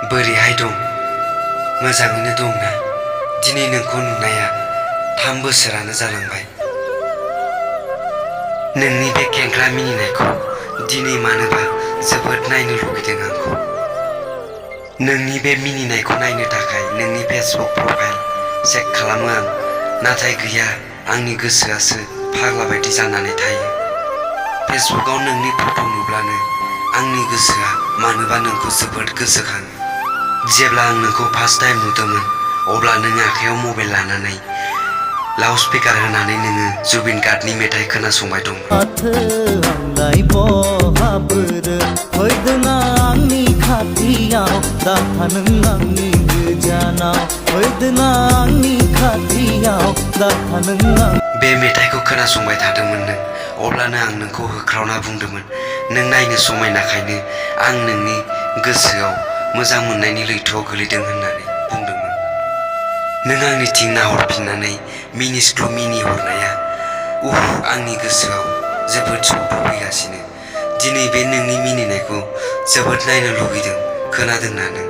बोरैहाय दं? मोजाङैनो दं ना? दिनै नोंखौ नुनाया 3 बोसोरानो जालांबाय। नोंनि बे केंकरा मिनिनायखौ दिनै मानोबा जोबोद नायनो लुगैदों आंखौ। नोंनि बे मिनिनायखौ नायनो थाखाय नोंनि फेसबुक प्रफाइल चेक खालामो आं, नाथाय गैया, आंनि गोसोआसो फाग्ला बायदि जानानै थायो। फेसबुकआव नोंनि फट' नुब्लानो आंनि गोसोआ मानोबा नोंखौ जोबोद गोसोखाङो। जेब्ला आं नोंखौ फार्स्ट टाइम नुदोंमोन अब्ला नों आखायाव मबाइल लानानै लाउड स्पिकार होनानै नोङो जुबिन गार्गनि मेथाइ खोनासंबाय दंमोन। आंलाय बहाबोरो फैदोंना आंनि खाथियाव, दाथा नों आंनि गोजानाव फैदोंना आंनि खाथियाव, दाथा नों बे मेथाइखौ खोनासंबाय थादोंमोन नों, अब्लानो आं नोंखौ होख्रावना बुंदोंमोन नों नायनो समायनाखायनो आं नोंनि गोसोआव मोजां मोननायनि लैथोआव गोलैदों होननानै बुंदोंमोन। नों आंनिथिं नाहरफिननानै मिनिस्लु मिनिहरनाया आंनि गोसोआव जोबोद सौफैगासिनो। दिनै बे नोंनि मिनिनायखौ जोबोद नायनो लुगैदों। खोनादोंना नों?